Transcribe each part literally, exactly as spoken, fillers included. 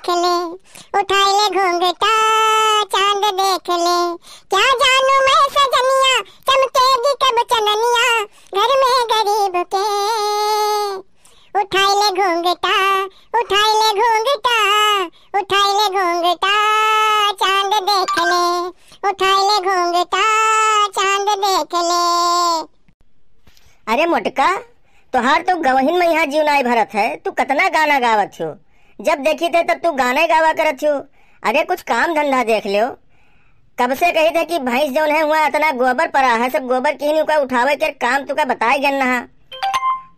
देख ले, उठाई ले घूंघटा, चांद देख ले। क्या जानू मैं सजनिया, चमकेगी कब चननिया, घर में गरीब के। उठाई ले घूंघटा, उठाई ले घूंघटा, उठाई ले घूंघटा, चांद देख ले, उठाई ले घूंघटा, चांद देख ले। अरे मोटका, तोहार तो गवहिन में यहाँ जीव नाई भरत है, तू कतना गाना गावत हो। जब देखी थे तब तू गाना ही गावा करत हो। अरे कुछ काम धंधा देख लो। कब से कही थे कि भैंस जौन है हुआ इतना गोबर पड़ा है, सब गोबर किहनी उका उठावे के काम तुका बताए गन नहा।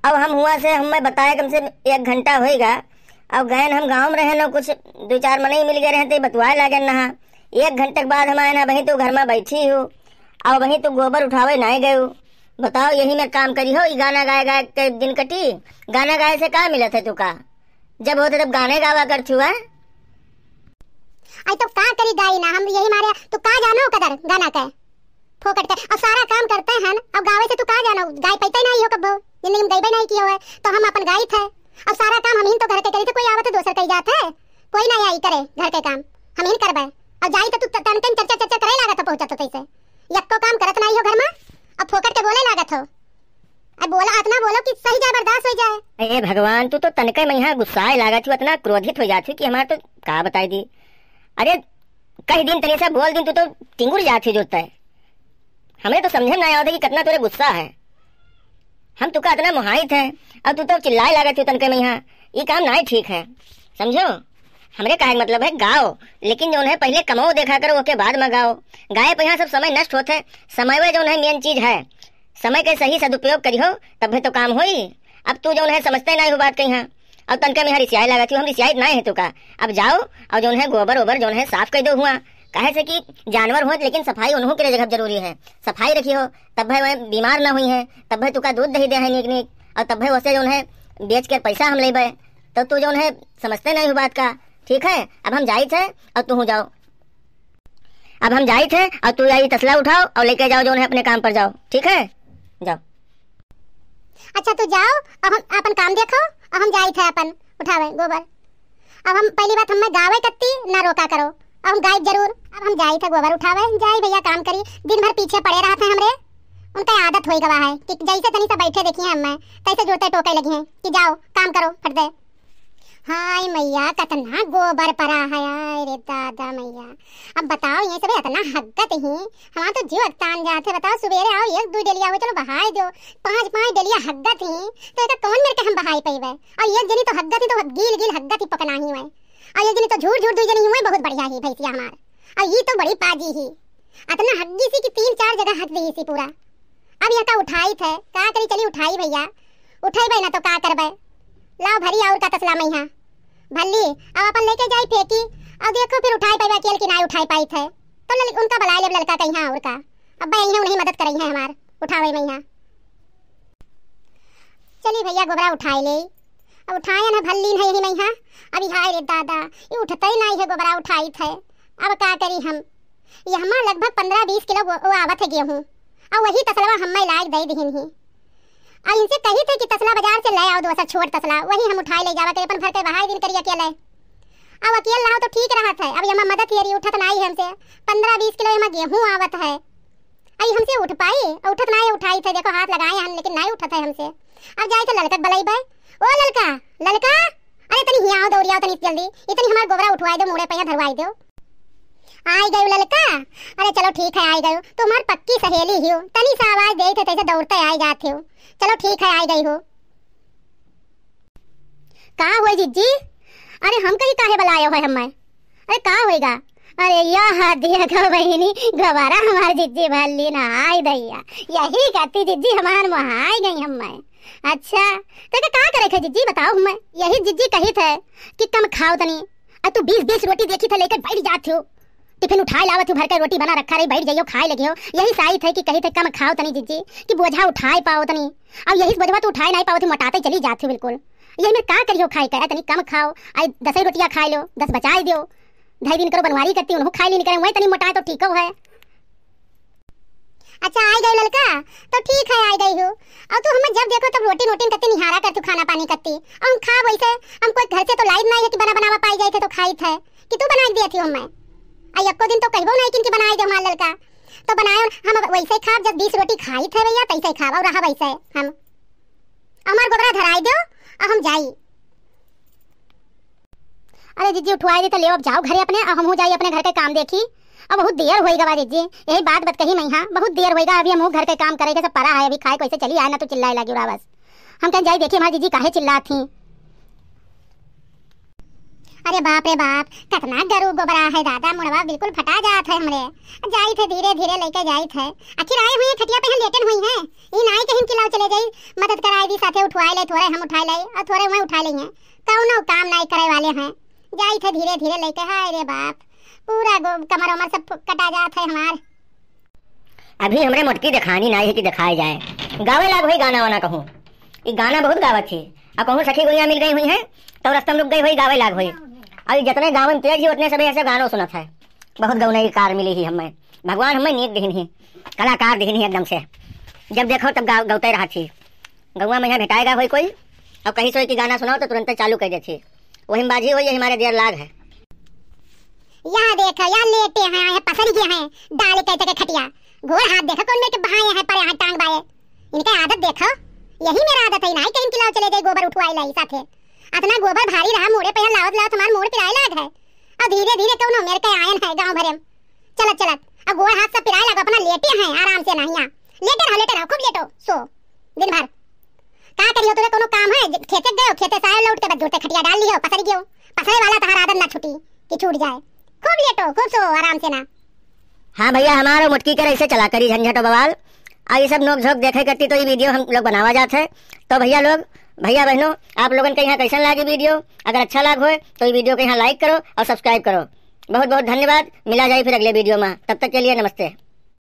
अब हम हुआ से हमें बताए कम से एक घंटा होइगा। अब गए हम गाँव में रहे न, कुछ दो चार मनई मिल गए रहे तो बतुआए लागन नहा। एक घंटे के बाद हम आए ना, वहीं तू घर में बैठी हो, अब वहीं तू गोबर उठावे नाई गयो। बताओ, यही में काम करी हो, ई गाना गाए गाए के दिन कटी? गाना गाए से का मिलत है तुका? जब होते तब गाने गावा करत हुआ। आई तो का करी गाई ना, हम यही मारे, तू का जानो कदर गाना के, फोकट के, और सारा काम करते हैं, अब गावे से तू का जानो, गाय पैते नहीं हो कब्बो, जिंदगी में गईबे नहीं कियो है, तो हम अपन गाई थे, अब सारा काम हम ही तो घर के करी थे, कोई आवत है दोसर कही जात है, कोई ना आई करे घर के काम, हम ही करबे, और जाई तो तू त-, तन तन चर्चा चर्चा करे लागत है, पहुंचत हो तैसे, यक्को काम करत नहीं हो घर में, अब फोकट के बोले लागत हो। अब बोला, अतना बोलो कि सही जाए, बर्दाश्त हो जाए। ए भगवान, तू तो तनके में यहाँ गुस्साए लागत हो, अतना क्रोधित हो जात हो कि हमार तो का बताई दी। अरे, कई दिन तनी सा बोल दिन, तू तो टिंगुर जात हो जोता है। हमरे तो समझे में ना आवत है कि कितना तोरे गुस्सा है। हम तुका अतना मोहाइत है, अब तू तो चिल्लाए लागत हो तनके में यहाँ। ई काम नाई ठीक है, समझो? हमरे कहे के मतलब है गाओ, लेकिन जौन है पहले कमाओ देखा करो, ओके बाद में गाओ। गाए पे यहाँ सब समय नष्ट होत है। समय वे जौन है मेन चीज है, समय के सही सदुपयोग करिहो, तब भी तो काम होई। अब तू जौन है समझते नहीं हो बात कहीं, हाँ। अब तनके में यहाँ रिसियाए लागत हो, हम रिसियाइत नहीं है तुका। अब जाओ और जौन है गोबर ओबर जौन है साफ कर दो हुआ, काहे से कि जानवर होत लेकिन सफाई उन्हों के लिए जगह जरूरी है। सफाई रखिहो, तब भी वह बीमार ना हुई है, तब भी तुका दूध दही दे है नीक नीक, और तब भी वैसे जौन है बेच कर पैसा हम लेबे। तो तू जौन है समझते नहीं हो बात का, ठीक है? अब हम जाइत है और तू जाओ। अब हम जाइत है और तू यही तसला उठाओ और लेके जाओ, जौन है अपने काम पर जाओ, ठीक है? जाओ। अच्छा, तू जाओ, अब हम अपन काम देखो, अब हम जाइत है अपन उठावे गोबर। अब हम पहली बात हमें गावे कत्ती ना रोका करो, अब हम गाइब जरूर। अब हम जाइत है गोबर उठावे, जाई भैया काम करी, दिन भर पीछे पड़े रहत है हमरे। उनका आदत होई गवा है कि जैसे तनी सा बैठे देखिए हमें, तैसे जुड़ते टोके लगी हैं कि जाओ काम करो फट दे। हाय मैया, कतना गोबर पड़ा है, आय रे दादा मैया। अब बताओ, ये सब इतना हग्गत ही, हमार तो जीव अकतान जात है। बताओ, सुबेरे आओ, एक दो डेलिया हो, चलो बहाई दो, पाँच पाँच डेलिया हग्गत ही, तो एका कौन मेर के हम बहाई पइबे? और एक जनी तो हग्गत ही, तो गील गील हग्गत ही पकना ही है, और एक जनी तो झूर झूर दो जनी हुए, बहुत बढ़िया ही भैंसिया हमार, और ये तो बड़ी पाजी ही, अतना हग्गी सी कि तीन चार जगह हग दी सी पूरा। अब यह का उठाई थे, का करी, चली उठाई भैया, उठेबे ना तो का करबे, लाओ भरी और का तसला में यहाँ भल्ली, अब अपन लेके जाई फेंकी, और देखो फिर उठाई पाई अकेल की ना उठाई पाई थे, तो लल-, उनका बुलाए लेब ललका कहीं और का, अब भाई यहाँ नहीं मदद करई है हमार उठावे में यहाँ। चली भैया गोबरा उठाए ले, अब उठाए ना भल्ली नहीं यही में यहाँ, अब हाय रे दादा, ये उठते ही नहीं है गोबरा उठाई थे, अब का करी हम, ये हमार लगभग पन्द्रह बीस किलो वो, वो आवत है गेहूँ, और वही तसलवा हम्मे लायक दे दिहिन ही। और इनसे कही थे कि तसला बाजार से ले आओ दोसर छोट तसला, वही हम उठाए ले जावा के अपन भर के बहाई दिन करी अकेले। अब अकेल रहो तो ठीक रहत है, अब यमा मदद करी उठत नाई है हमसे, पन्द्रह बीस किलो यमा गेहूँ आवत है, आई हमसे उठ पाई? और उठत नाई, उठाई थे, देखो हाथ लगाए हम, लेकिन नाई उठत है हमसे। अब जाए तो ललका के बुलाइबे, ओ ललका, ललका, अरे तनी हिया आओ, दौड़ी आओ तनी जल्दी, इतनी हमार गोबरा उठवाई दो, मुड़े पे यहाँ धरवाई दो। आई गयो ललका? अरे चलो ठीक है, आई गयो। तू हमार पक्की सहेली ही हो, तनी सा आवाज देई थे तैसे दौड़ते आई जात हो। चलो ठीक है, आई गई हो। का हुए जिज्जी? अरे हम कही काहे बुलायो है हमें? अरे का होएगा? अरे यह देखो बहिनी, गोबरा हमार जिज्जी भल्ली ना, आई दैया। यही कहती जिज्जी हमार मोहाई गई हमें। अच्छा, तो का करे थे जिज्जी, बताओ हमें। यही जिज्जी कही थे कि कम खाओ तनी, आ तू बीस बीस रोटी देखी थे लेकर बैठ जात हो। टिफिन उठाए लावत हो, भर के रोटी बना रखा रही, बैठ जाइयो, खाए लगे हो। यही साइत है कि कही थे कम खाओ तनी जिज्जी, कि बोझा उठाए पाओ तनी। अब यही बोझवा तो उठाए नहीं पाओ, तू मोटाते चली जात हो बिल्कुल। यही में का करियो खाए के, तनी कम खाओ, आई दस ही रोटियां खाए लो, दस बचाए दियो। ढाई दिन करो बनवारी करती, उन्हों खाए ली निकरे, वही तनी मोटाए तो ठीक हो है। अच्छा, आई गई ललका, तो ठीक है, आई गई हो। और तू हमें जब देखो तब रोटी नोटी करती निहारा करती, खाना पानी करती। और हम खा वैसे, हम कोई घर से तो लाइव नहीं है कि बना बनावा पाई जाए थे तो खाए। खाइत है कि तू बनाइ के दियत ही हमें। आ एको दिन तो कहबो नहीं किन कि बनाइ दे हमार ललका। तो बनायो हम वैसे खाब, जब बीस रोटी खाइत है भैया, तैसे खाब और रहा वैसे हम। हमार गोबरा धराइ दो, आ हम जाई। अरे जिज्जी, उठवाइ दी तो लेव, अब जाओ घरे अपने, अब हमहू जाई अपने घर के काम देखी। अब बहुत देर होइ गवा जिज्जी, यही बात बत कही मैं, हाँ, बहुत देर होइ गा, अभी हमहू घर के काम करे के सब परा है, अभी खाए कैसे चली आए ना तो चिल्लाए लागी उड़ा बस। हम कहें जाई देखी हमार जिज्जी काहे चिल्लात ही। अरे बाप रे बाप, कतना गरु गोबरा है दादा, मुड़वा बिल्कुल फटा जात है हमरे। जाइत है धीरे धीरे लइके जाइत है, आखिर आए हुई है खटिया पे हम लेटन हुई है, ई नाई कहीं कि लाओ चले जाई, मदद कराए दी, साथे उठवाए ले, थोड़े हम उठाए ले और थोड़े वहीं उठाए लेंगे। कौनो काम नाई करे वाले हैं। जाइत है धीरे धीरे लइके, हाय रे बाप, पूरा गो-, कमर उमर सब फु-, कटा जात है हमार। अभी हमरे मोटकी देखानी नाई है कि देखाए जाए, गावे लाग होई गाना वाना कहूँ। ई गाना बहुत गावत थी, और कहूँ सखी गुइया मिल गई हुई है, तो रस्ता में रुक गई हुई, गावे लाग होई। और ई जितने गावन तेज ही उतने सभी ऐसे गानों सुनत है। बहुत गौनई कार मिली ही हमें, भगवान हमें नीक दिहिन ही, कलाकार दिहिन ही एकदम से। जब देखो तब गाव-, गौते रहत ही। गौवा में यहाँ भेटाएगा होई कोई, और कहीं सोई कि गाना सुनाओ तो तुरंत चालू कर देती। वही में बाजी होई, यही हमारे देर लाग है। या देखा, या लेटे हैं, आए हैं, पसर गए हैं, डाल के तके खटिया। गोड़ हाथ देखा कौन मेरे के बहाए हैं, परे हाथ टांग बाए। इनका आदत देखा, यही मेरा आदत है, नाई कहीं कि लाओ चले जाए, गोबर उठवाए लाई साथे। अतना गोबर भारी रहा, मोड़े पे यहाँ लावत लावत हमार मोड़ पिराए लाग है। और धीरे धीरे कौनो मेरे के आयन है गाँव भरे में। चलत चलत, अब गोड़ हाथ सब पिराए लाग, अपना लेटे हैं आराम से ना, यहाँ लेटे रहो, लेटे रहो, खूब लेटो, सो दिन भर। का करियो, तोरे कोनो काम है? ज-, खेते गयो, खेते से आयो, लौट के बस जुड़ते खटिया डाल लियो, पसर गयो। पसरे वाला तहार आदत ना छूटी कि छूट जाए। खूब लेटो, खूब सो आराम से ना। हाँ भैया, हमारो मुटकी करे ऐसे चला करी झंझट और बवाल। आ ये सब नोक झोंक देखे करती तो ये वीडियो हम लोग बनावा जात है। तो भैया लोग, भैया बहनों, आप लोगन के यहाँ कैसन लागी वीडियो? अगर अच्छा लाग होए तो ये वीडियो के यहाँ लाइक करो और सब्सक्राइब करो। बहुत बहुत धन्यवाद, मिला जाए फिर अगले वीडियो में, तब तक के लिए नमस्ते।